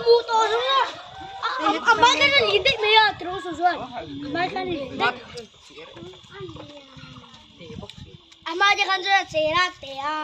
mu to zo a a mai khan a lin daih mai a tiraw saw chuan a mai khan a lin daih a hma te khan chuan a cher a te a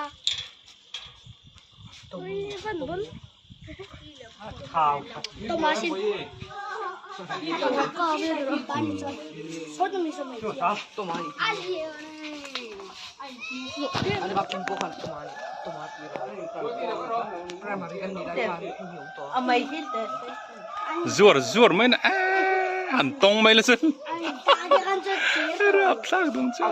Zuar zuar mai na eee han tawng mai la chu rapthlak dun chu.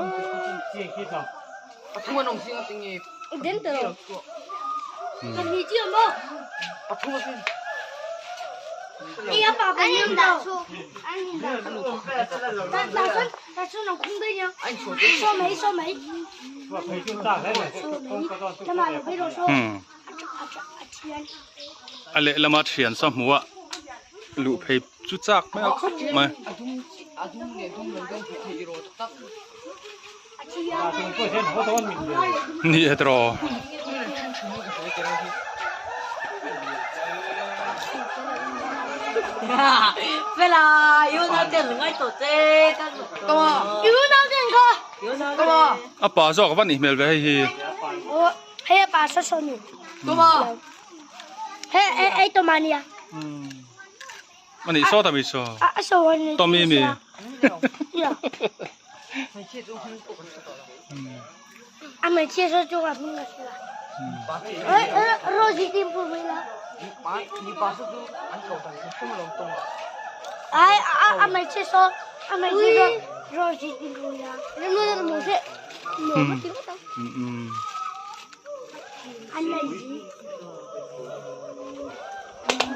A lehlama thian sa hmuh a luh phei chu chak mai a khawp mai. Ni e tiraw. A pa zawk a va nih hmel ve hei hi. A nih sawt a mi saw. Tommy mi.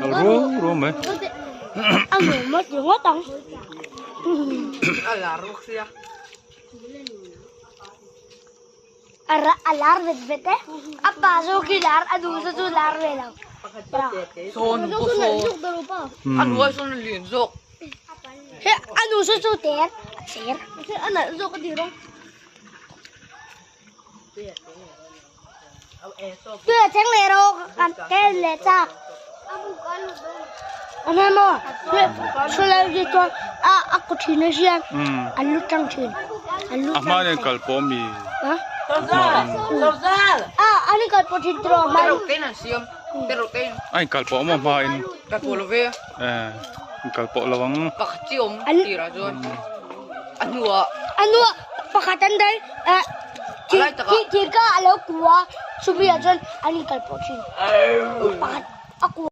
Ru ru mai. A lar vet vet e. A pa zawk hi lar a duh chu chu lar ve lo. He a nu chu chu ter a cher. A nalh zawk a ti rawng. Tui a cheng leh rawh kan ken leh chak. A hmel maw chulai hi chuan a a kaw thin a hian an lu tlang thin an lu A hma in kal pawh mi a a an in kal pawh thin tiraw a hma in a in kal pawh maw a hma in eh in kal pawh lo ang a hnuah pakhat an dai eh thir kha a lo ku a chumi ah chuan an in kal pawh thin pakhat a ku.